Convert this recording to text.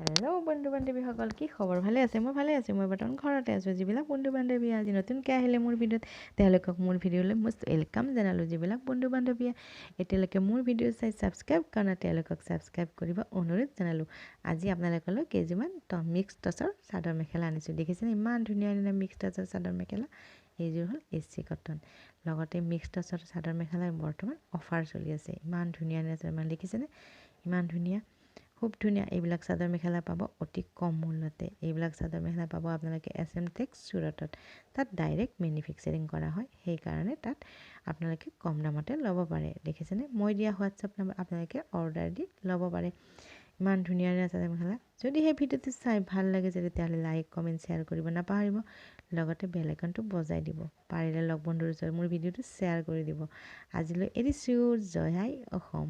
Hello' বন্ধু বান্ধৱীসকল, কি খবৰ? ভালে আছে? মই ভালে আছোঁ। মই বৰ্তমান ঘৰতে আছোঁ। যিবিলাক বন্ধু বান্ধৱী আজি নতুনকৈ আহিলে মোৰ ভিডিঅ'ত, তেওঁলোকক মোৰ ভিডিঅ'লৈ মই welcome জনালোঁ। যিবিলাক বন্ধু বান্ধৱীয়ে এতিয়ালৈকে মোৰ ভিডিঅ' চাই ছাবস্ক্ৰাইব কৰা নাই, তেওঁলোকক ছাবস্ক্ৰাইব কৰিব অনুৰোধ জনালোঁ। আজি আপোনালোকলৈ কেইযোৰমান মিক্স টচৰ চাদৰ মেখেলা আনিছোঁ। দেখিছেনে ইমান ধুনীয়া ধুনীয়া মিক্স টচৰ চাদৰ মেখেলা। এইযোৰ হ'ল এ চি কটন, লগতে মিক্স টচৰ চাদৰ মেখেলাৰ বৰ্তমান অফাৰ চলি আছে। ইমান ধুনীয়া ধুনীয়া চাদৰ মেখেলা দেখিছেনে? ইমান ধুনীয়া, খুব ধুনীয়া। এইবিলাক চাদৰ মেখেলা পাব অতি কম মূল্যতে। এইবিলাক চাদৰ মেখেলা পাব আপোনালোকে এছ এম টেক্স চুৰটত। তাত ডাইৰেক্ট মেনুফেকচাৰিং কৰা হয়, সেইকাৰণে তাত আপোনালোকে কম দামতে ল'ব পাৰে। দেখিছেনে? মই দিয়া হোৱাটছআপ নাম্বাৰ আপোনালোকে অৰ্ডাৰ দি ল'ব পাৰে। ইমান ধুনীয়া ধুনীয়া চাদৰ মেখেলা। যদি সেই ভিডিঅ'টো চাই ভাল লাগিছে, তেতিয়াহ'লে লাইক, কমেণ্ট, শ্বেয়াৰ কৰিব নাপাহৰিব। লগতে বেল আইকনটো বজাই দিব। পাৰিলে লগ বন্ধুৰ ওচৰত মোৰ ভিডিঅ'টো শ্বেয়াৰ কৰি দিব। আজিলৈ এৰিছোঁ। জয় আই অসম।